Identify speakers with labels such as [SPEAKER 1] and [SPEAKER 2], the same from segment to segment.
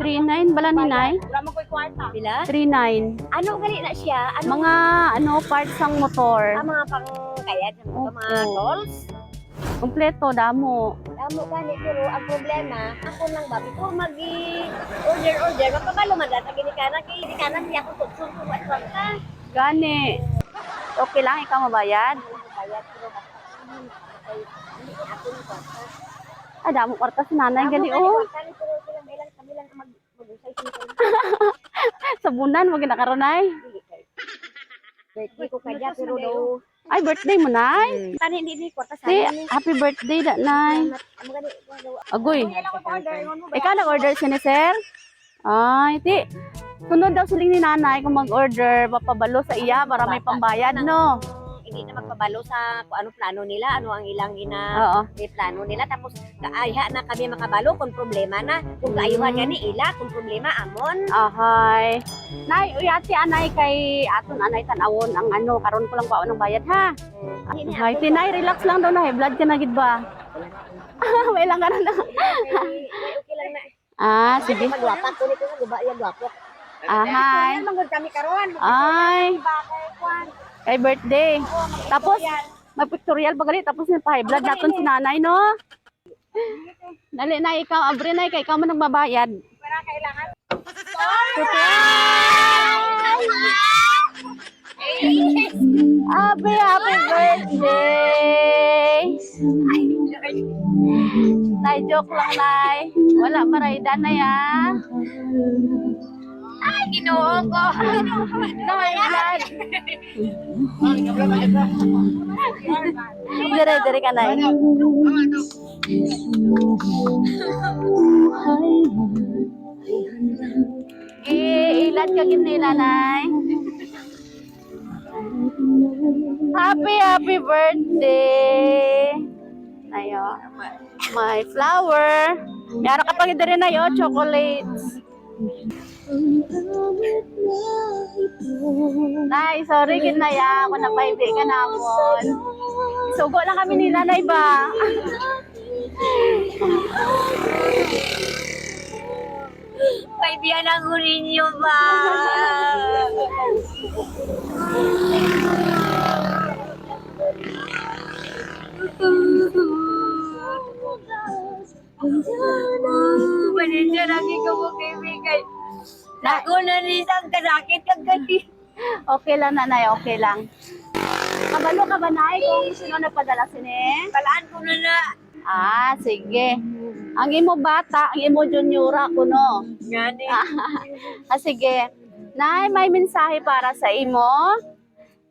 [SPEAKER 1] 3.9 bala ni Nay?
[SPEAKER 2] Wala mo ko'y kwarta.
[SPEAKER 3] Pila?
[SPEAKER 1] 3.9.
[SPEAKER 3] Ano gali na siya? Ano
[SPEAKER 1] Mga ano parts ng motor.
[SPEAKER 3] Ang mga pang kayad ng mga
[SPEAKER 1] Opo.
[SPEAKER 3] tolls?
[SPEAKER 1] Kompleto damo.
[SPEAKER 3] Damo gani, pero ang problema, ako lang ba before mag order order, mapabalo man data ginikanan kay ginikanan siya kung tutsun kung what ka.
[SPEAKER 1] Gani. Okay lang ikaw mabayad.
[SPEAKER 3] Bayad pero basta kay hindi ako ng kwarta.
[SPEAKER 1] Ah, damo kwarta si nanay
[SPEAKER 3] Damo
[SPEAKER 1] gali
[SPEAKER 3] gani
[SPEAKER 1] oh.
[SPEAKER 3] kwarta ni, pero sila ilang kami lang ang mag mag-usay
[SPEAKER 1] Sabunan mo ginakaroon ay.
[SPEAKER 3] Dili kay. Birthday ko kaya pero daw.
[SPEAKER 1] Ay, birthday mo, Nay.
[SPEAKER 3] Tani hindi ni kwarta sa
[SPEAKER 1] Si,
[SPEAKER 3] amin.
[SPEAKER 1] happy birthday da, Nay.
[SPEAKER 3] Amo gani daw.
[SPEAKER 1] Agoy.
[SPEAKER 2] Kailangan ko order. Ingon mo ba?
[SPEAKER 1] Ikaw nag-order siya ni sir? Ay, ti. Sunod daw siling ni nanay kung mag-order, mapabalo sa iya para may pambayad, no?
[SPEAKER 3] Hindi na magpabalo sa kung ano plano nila, ano ang ilang gina
[SPEAKER 1] Oo.
[SPEAKER 3] may plano nila, tapos kaayha na kami makabalo kung problema na, kung kaayuhan gani ila, kung problema amon.
[SPEAKER 1] Ahay. Nay, uyati anay kay aton anay tan-awon ang ano, karon ko lang baon ng bayad ha.
[SPEAKER 3] Hindi ni
[SPEAKER 1] Ay, ti nay, relax lang daw na, blood ka na gid ba? May lang ka na.
[SPEAKER 3] Okay lang na.
[SPEAKER 1] Ah, sige.
[SPEAKER 3] Magwapa ko nito nga guba ya gwapo.
[SPEAKER 1] Ahay.
[SPEAKER 2] Manggod kami karon.
[SPEAKER 1] Ay,
[SPEAKER 2] Ba kay kwan.
[SPEAKER 1] kay birthday. Tapos, may pictorial pa gali, tapos yung pa blood naton si nanay, no? Dali na ikaw, abre na kay ikaw man nagbabayad.
[SPEAKER 2] Wala kailangan.
[SPEAKER 1] Happy, happy birthday! Nay, joke lang, Nay. Wala, maray na ya.
[SPEAKER 3] Ay, Ginoo ko.
[SPEAKER 1] Nay, blood. Dire, dire ka, Nay. Iilad ka gid nila, Nay. Happy, happy birthday! Ayo. My flower. Meron ka pang rin na chocolates. Nay, sorry gid na ya. Ako napaibi ka namon. Sugo lang kami ni Nanay ba?
[SPEAKER 3] Kaibigan ang ninyo ba? Pasensya na ko mo kaibigan. Ako na nisang kasakit kag gati.
[SPEAKER 1] Okay lang, Nanay. Okay lang. Kabalo ka ba, Nay, kung sino nagpadala sini?
[SPEAKER 3] Palaan ko na na.
[SPEAKER 1] Ah, sige. Ang imo bata, ang imo juniora ko, no?
[SPEAKER 3] Ngani.
[SPEAKER 1] Ah, sige. Nay, may mensahe para sa imo.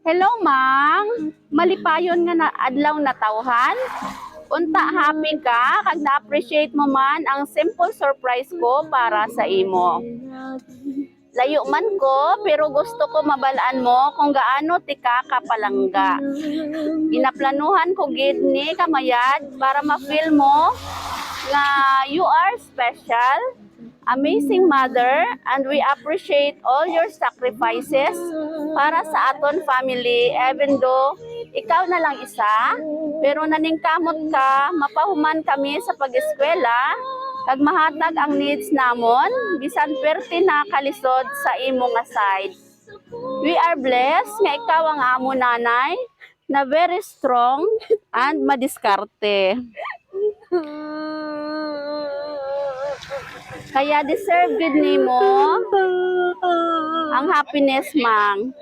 [SPEAKER 1] Hello, Mang. Malipayon nga na adlaw na tawhan. Unta happy ka kag na-appreciate mo man ang simple surprise ko para sa imo. Layo man ko, pero gusto ko mabalaan mo kung gaano tika ka palangga. Ginaplanuhan ko gid ni kamayad para ma-feel mo nga you are special, amazing mother, and we appreciate all your sacrifices para sa aton family, even though ikaw na lang isa, pero naningkamot ka, mapahuman kami sa pag-eskwela, kag mahatag ang needs namon, bisan perti na kalisod sa imo nga side. We are blessed nga ikaw ang amo nanay na very strong and madiskarte. Kaya deserve gud nimo ang happiness, Mang.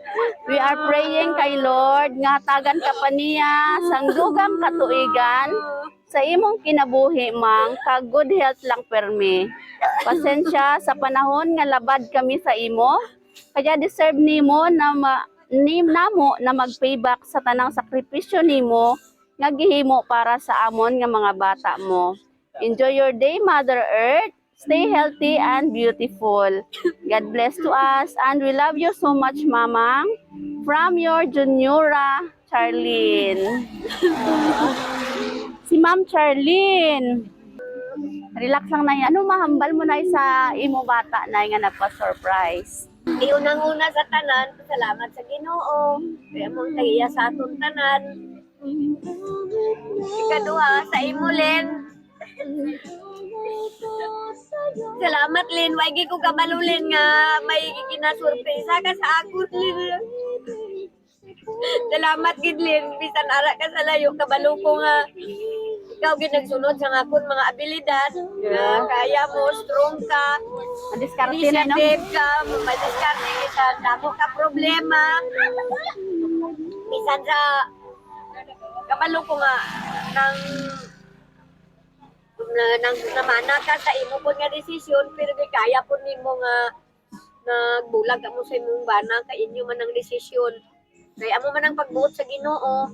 [SPEAKER 1] We are praying kay Lord nga hatagan ka pa niya sang dugang katuigan sa imong kinabuhi, Mang, kag good health lang permi. Pasensya sa panahon nga labad kami sa imo. Kaya deserve nimo na ma, ni namo na mag-payback sa tanang sakripisyo nimo nga gihimo para sa amon nga mga bata mo. Enjoy your day, Mother Earth. Stay healthy and beautiful. God bless to us and we love you so much, Mamang. From your juniora, Charlene. Si Ma'am Charlene. Relax lang na. Ano mahambal mo na sa imo bata na nga nagpa-surprise?
[SPEAKER 3] Iunang-una sa tanan, salamat sa Ginoo. Kaya mong tagiya sa aton tanan. Ikaduha, sa imo Len. Salamat, Lin. Wag ko kabalo, Lin, nga may ginasurpresa ka sa akon, Lin. Salamat gid, Lin. Bisan ara ka sa layo, kabalo ko nga ikaw gid nagsunod sa akon mga abilidad. Nga kaya mo, strong ka,
[SPEAKER 1] Madiskarte na, no?
[SPEAKER 3] initiative ka, madiskarte bisan damo ka problema. Bisan sa kabalo ko nga nang na, nang namana ka sa imo pud nga desisyon, pero di kaya pud nimo nga nagbulag ka mo sa imong bana kay inyo man ang desisyon, kay amo man ang pagbuot sa Ginoo.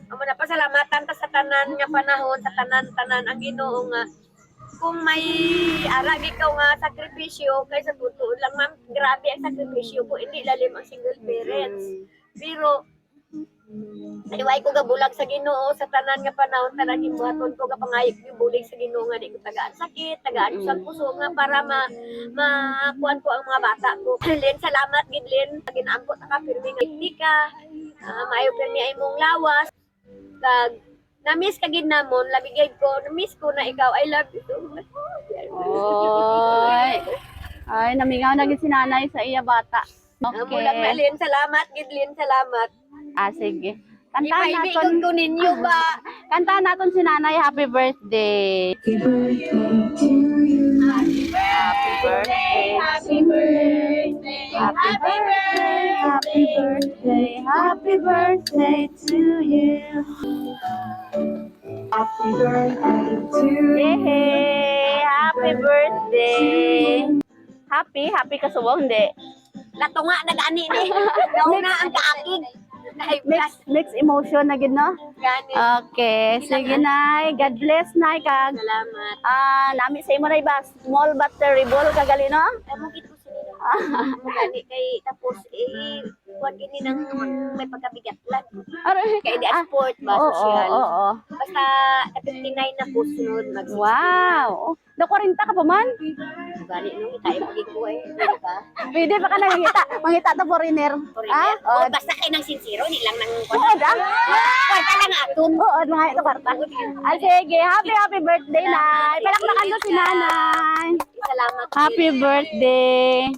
[SPEAKER 3] Amo na pasalamatan ta sa tanan nga panahon, sa tanan-tanan ang Ginoo nga kung may ara ikaw nga sakripisyo, kay sa totoo lang, ma'am, grabe ang sakripisyo ko, hindi lalim ang single parents, pero Aniway ko gabulag sa Ginoo sa tanan nga panahon, tanan gibuhaton ko, gapangayok yung bulig sa Ginoo nga di ko tagaan sakit, tagaan ko sa puso nga para ma makuan ko ang mga bata ko. Lin, salamat gid, Lin. Ginaampo ta ka pirmi nga hindi ka maayo pirmi ay imong lawas. Kag na-miss ka gid namon, labi gid ko, na-miss ko na ikaw. I love you so much.
[SPEAKER 1] Oy. Ay, namingaw na gid si nanay sa iya bata.
[SPEAKER 3] Amo lang na,
[SPEAKER 1] Okay.
[SPEAKER 3] Lin, salamat gid, Lin, salamat.
[SPEAKER 1] Ah, sige. Kantahan
[SPEAKER 3] Ipaibigon
[SPEAKER 1] naton,
[SPEAKER 3] ko ninyo ba?
[SPEAKER 1] kantahan naton si nanay, happy birthday.
[SPEAKER 4] Happy birthday to you.
[SPEAKER 1] Happy birthday.
[SPEAKER 2] Happy birthday.
[SPEAKER 1] Happy birthday. Happy birthday. Happy birthday to you.
[SPEAKER 4] Happy birthday to you.
[SPEAKER 1] Yay! Happy birthday. Happy, happy ka subo, hindi.
[SPEAKER 3] Latunga na gani ni. Nauna ang kaakig. Ay,
[SPEAKER 1] Mix, mix emotion na gid, no?
[SPEAKER 3] gani.
[SPEAKER 1] Okay, sige, Nay. God bless, Nay, kag
[SPEAKER 3] Salamat.
[SPEAKER 1] ah, nami sa imo na iba, small but terrible kagali, no?
[SPEAKER 3] Amo gid ko sinino. Amo gani kay tapos eh kuan gini nang may pagkabigat lang.
[SPEAKER 1] Aray.
[SPEAKER 3] Kay di sport ba,
[SPEAKER 1] Oo,
[SPEAKER 3] social.
[SPEAKER 1] oo, oo.
[SPEAKER 3] Basta 59 na ko sunod mag
[SPEAKER 1] Wow. Do 40 ka pa man?
[SPEAKER 3] Gani no kita pagig ko eh, di ba?
[SPEAKER 1] Pwede pa ka nangita. Mangita ta foreigner.
[SPEAKER 3] Foreigner.
[SPEAKER 1] Ah?
[SPEAKER 3] Oh, basta kay nang sincero ni lang nang
[SPEAKER 1] Oo, da.
[SPEAKER 3] Kwarta lang aton.
[SPEAKER 1] Oo, mga ito kwarta. Ah, sige. Happy, happy birthday, Nay. Palakpakan to si Nanay.
[SPEAKER 3] Salamat.
[SPEAKER 1] Happy birthday.